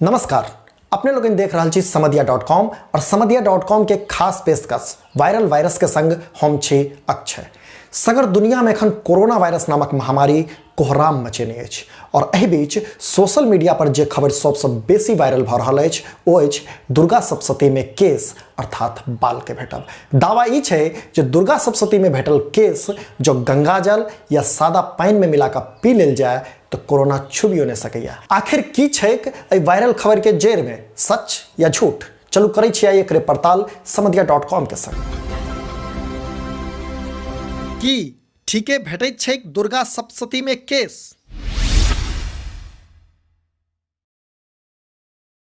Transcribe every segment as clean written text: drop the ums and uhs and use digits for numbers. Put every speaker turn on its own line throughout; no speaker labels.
नमस्कार, अपने लोग देख रहा छी समदिया .com और समदिया .com के खास पेशकश वायरल वायरस के संग हम छी अक्षय। सगर दुनिया में एखन कोरोना वायरस नामक महामारी कोहराम मचेने अछि और एहि बीच सोशल मीडिया पर जे खबर सबसँ बेसी वायरल भऽ रहल अछि ओ अछि दुर्गा सप्तशती में केस अर्थात बाल के भेटब। दावा ई छै जे दुर्गा सप्तशती में भेटल केस जो गंगाजल या सादा पानि में मिला कऽ पी लेल जाय तो कोरोना छुबियो नहीं सकैया। आखिर की छैक एहि वायरल खबर के जड़ि में, सच या झूठ? चलू करै छियै एकरे पड़ताल समदिया .com के संग। की ठीके भेटैत छैक दुर्गा सप्तशती में केस?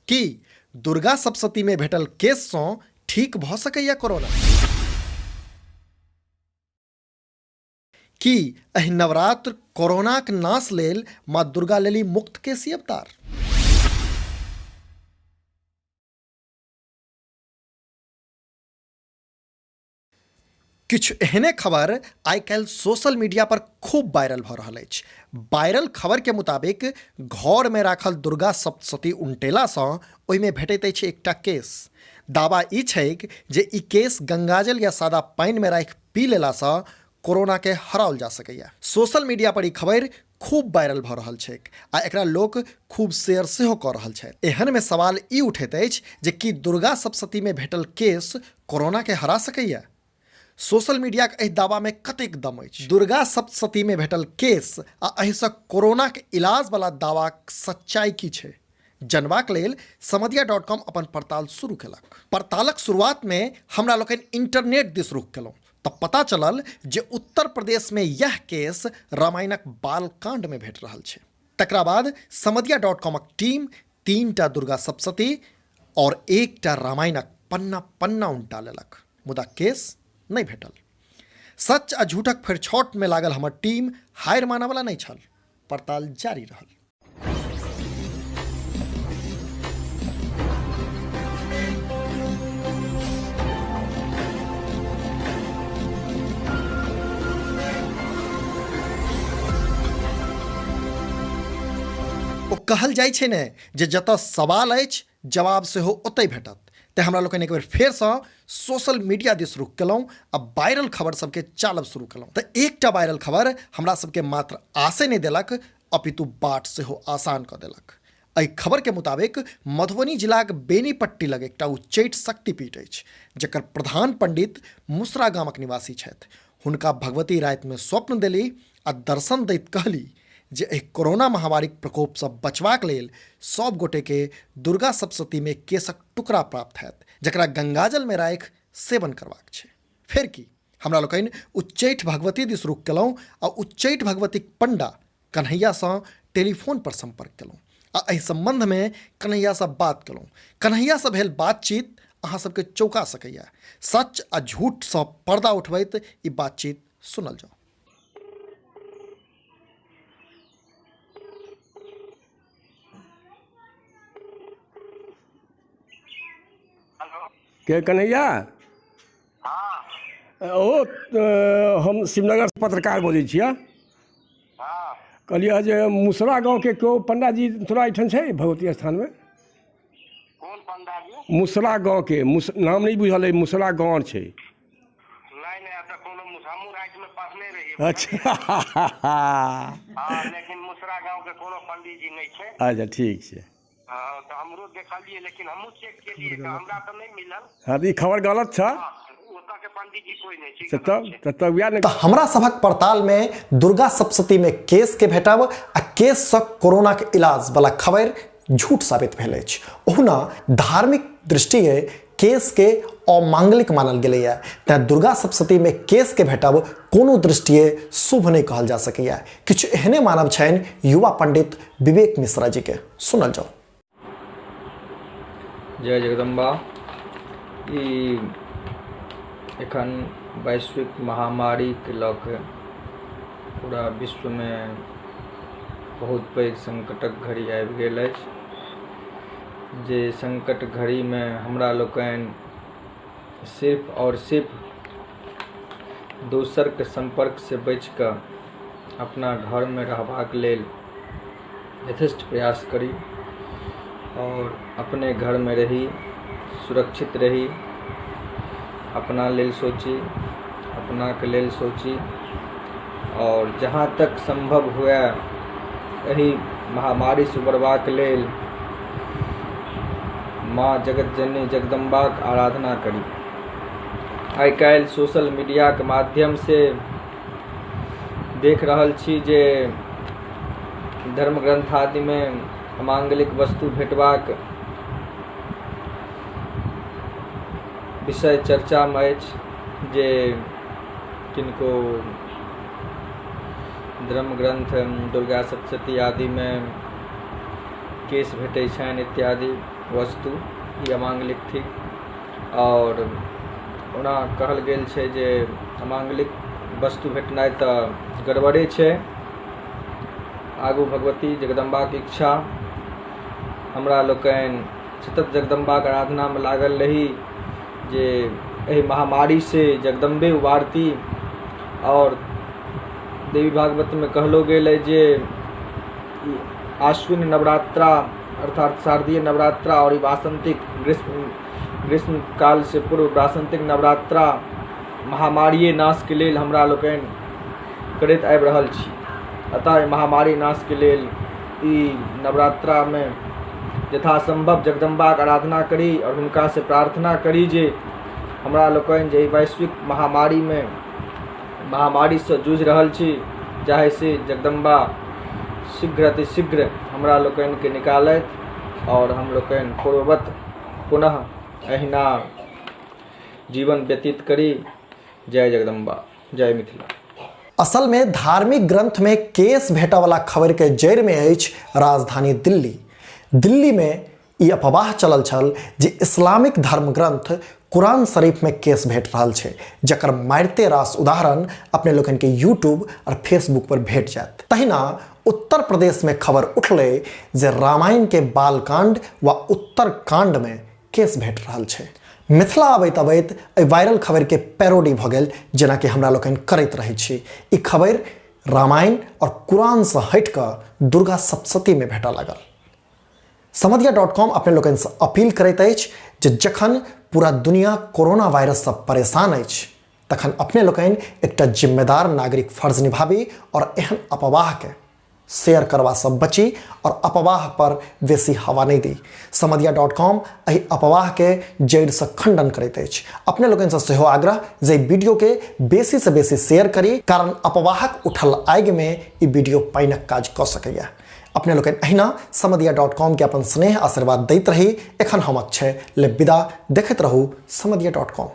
की दुर्गा सप्तशती में भेटल केस सँ ठीक भऽ सकैया कोरोना? की एहि नवरात्र कोरोनाक नाश लेल माँ दुर्गा लेली मुक्त केसी अवतार? किछु एहने खबर आइ काल्हि सोशल मीडिया पर खूब वायरल भऽ रहल अछि। वायरल खबर के मुताबिक घर में राखल दुर्गा सप्तशती उनटेलासँ ओहिमे भेटैत अछि एकटा केस। दावा ई छैक जे ई केस गंगाजल या सादा पानिमे राखि पी लेलासँ कोरोनाके हराओल जा सकैए। सोशल मीडिया पर ई खबरि खूब वायरल भऽ रहल छैक आ एकरा लोक खूब शेयर सेहो कऽ रहल छथि। एहनमे सवाल ई उठैत अछि जे की दुर्गा सप्तशतीमे भेटल केस कोरोनाके हरा सकैए? सोशल मीडियाक एहि दावामे कतेक दम अछि? दुर्गा सप्तशतीमे भेटल केस आ एहिसँ कोरोनाक इलाजवला दावाक सच्चाई की छै? जनबाक लेल समदिया .com अपन पड़ताल शुरू केलक। पड़तालक शुरुआतमे हमरा लोकनि इंटरनेट दिस रुख केलहुँ तऽ पता चलल जे उत्तर प्रदेशमे यह केस रामायणक बालकांडमे भेट रहल छै। तकरा बाद समदिया .कॉमक टीम 3टा दुर्गा सप्तशती और 1टा रामायणक पन्ना पन्ना उनटा लेलक, मुदा केस नहि भेटल। सच आ झूठक फरिछौटमे लागल हमर टीम हारि मानऽवला नहि छल। पड़ताल जारी रहल। ओ कहल जाइ छै ने जे जतऽ सवाल अछि जवाब सेहो ओतहि भेटत। तेँ हमरा लोकनि एक बेर फेरसँ सोशल मीडिया दिस रुख केलहुँ आ वायरल खबर सबके चालब शुरू केलहुँ। तऽ एकटा वायरल खबर हमरा सबके मात्र आशे नहि देलक अपितु बाट सेहो आसान कऽ देलक। एहि खबर के मुताबिक मधुबनी जिलाक बेनीपट्टी लग एकटा उच्चैठ शक्तिपीठ अछि जकर प्रधान पंडित मुसरा गामक निवासी छथि। हुनका भगवती रातिमे स्वप्न देली आ दर्शन दैत कहली जे एहि कोरोना महामारीक प्रकोपसँ बचबाक लेल सब गोटेके दुर्गा सप्तशतीमे केशक टुकड़ा प्राप्त हैत जकरा गंगाजलमे राखि सेवन करबाक छै। फेर की, हमरा लोकनि उच्चैठ भगवती दिस रुख केलहुँ आ उच्चैठ भगवतीक पंडा कन्हैयासँ टेलीफोन पर संपर्क केलहुँ आ एहि सम्बन्धमे कन्हैयासँ बात केलहुँ। कन्हैयासँ भेल बातचीत अहाँ सबके चौंका सकैए। सच आ झूठसँ पर्दा उठबैत ई बातचीत सुनल जाउ।
के कन्हैया? ओ हम शिवनगर पत्रकार बजै छियै। कहलियै जे मुसरा गाँवके केओ पंडाजी तोरा एहिठाम छै भगवती स्थानमे?
कोन पंडाजी?
मुसरा गाँवके, नाम नहि बुझल अइ, मुसरा गाँव छै।
नहि नहि, एतऽ कोनो हमहूँ रातिमे पढ़ने रहियै।
अच्छा।
हँ, लेकिन मुसरा गाँवके कोनो पंडीजी नहि छै।
अच्छा, ठीक छै।
हँ, तऽ हमरो देखलियै, लेकिन हमहूँ चेक केलियै तऽ हमरा तऽ नहि मिलल।
हँ, तऽ ई खबर गलत छ।
हँ, ओतऽ के पंडीजी कोइ नहि छै।
से तब तऽ तब वएह ने।
तऽ हमरा सभक पड़तालमे दुर्गा सप्तशतीमे केसके भेटब आ केससँ कोरोनाक इलाज वाला खबरि झूठ साबित भेल अछि। ओहुना धार्मिक दृष्टिए केसके अमांगलिक मानल गेलैए, तेँ दुर्गा सप्तशतीमे केसके भेटब कोनो दृष्टिए शुभ नहि कहल जा सकैए। किछु एहने मानब छनि युवा पंडित विवेक मिश्रा जी के। सुनल जाउ।
जय जगदम्बा। ई एखन वैश्विक महामारीके लऽ कऽ पूरा विश्वमे बहुत पैघ सङ्कटक घड़ी आबि गेल अछि, जे सङ्कट घड़ीमे हमरा लोकनि सिर्फ आओर सिर्फ दोसरके सम्पर्कसँ बचि कऽ अपना घरमे रहबाक लेल यथेष्ट प्रयास करी। आओर अपने घरमे रही, सुरक्षित रही, अपना लेल सोची, अपनाके लेल सोची आओर जहाँ तक सम्भव हुए एहि महामारीसँ उबरबाक लेल माँ जगतजननी जगदम्बाक आराधना करी। आइ काल्हि सोशल मीडियाके माध्यमसँ देख रहल छी जे धर्म ग्रन्थ आदिमे अमाङ्गलिक वस्तु भेटबाक विषय चर्चामे अछि जे किनको धर्म ग्रन्थ दुर्गा सप्तशती आदिमे केश भेटै छनि इत्यादि वस्तु, ई अमाङ्गलिक थिक। आओर ओना कहल गेल छै जे अमाङ्गलिक वस्तु भेटनाइ तऽ गड़बड़े छै। आगू भगवती जगदम्बाके इच्छा, हमरा लोकनि सतत जगदम्बाके आराधनामे लागल रही जे एहि महामारीसँ जगदम्बे उबारती। आओर देवी भागवतमे कहलो गेल अइ जे ई आश्विन नवरात्रा अर्थात शारदीय नवरात्रा आओर ई वासन्तिक ग्रीष्म कालसँ पूर्व वासन्तिक नवरात्रा महामारिए नाशके लेल हमरा लोकनि करैत आबि रहल छी। अतः एहि महामारी नाशके लेल ई नवरात्रामे यथासम्भव जगदम्बाके आराधना करी आओर हुनकासँ प्रार्थना करी जे हमरा लोकनि जे एहि वैश्विक महामारीसँ जूझि रहल छी जाहिसँ जगदम्बा शीघ्र अतिशीघ्र हमरा लोकनिके निकालथि आओर हम लोकनि पूर्ववत पुनः एहिना जीवन व्यतीत करी। जय जगदम्बा, जय मिथिला।
असल में धार्मिक ग्रंथ में केस भेटऽ वाला खबर के जड़ि में अछि राजधानी दिल्ली। दिल्ली में ई अफवाह चलल छल जे इस्लामिक धर्म ग्रंथ कुरान शरीफ में केस भेट रहल छै, जकर मारिते रास उदाहरण अपने लोकनि के यूट्यूब और फेसबुक पर भेट जायत। तहिना उत्तर प्रदेश में खबर उठलै जे रामायण के बालकांड वा उत्तरकांड में केस भेट रहल छै। मिथिला अबैत अबैत एहि वायरल खबर के पैरोडी भऽ गेल, जेनाकि हमरा लोकनि करैत रहै छी। ई खबर रामायण और कुरान से हटि कऽ दुर्गा सप्तशती में भेटऽ लागल। समदिया डॉट कॉम अपने लोकनिसँ अपील करैत अछि जे जखन पूरा दुनिया कोरोना वायरससँ परेशान अछि तखन अपने लोकनि एकटा जिम्मेदार नागरिक फर्ज निभाबी और एहन अफवाहके शेयर करबासँ बची और अफवाह पर बेसी हवा नहि दी। समदिया डॉट कॉम एहि अफवाहके जड़िसँ खंडन करैत अछि। अपने लोकनिसँ सेहो आग्रह जे एहि वीडियोके बेसीसँ बेसी शेयर करी, कारण अफवाहक उठल आगिमे ई वीडियो पानिक काज कऽ सकैए। अपने लोकनि अहिना समदिया डॉट कॉम के अपन स्नेह आशीर्वाद दैत रही। एखन हम अक्षय ले विदा, देखैत रहू समदिया डॉट कॉम।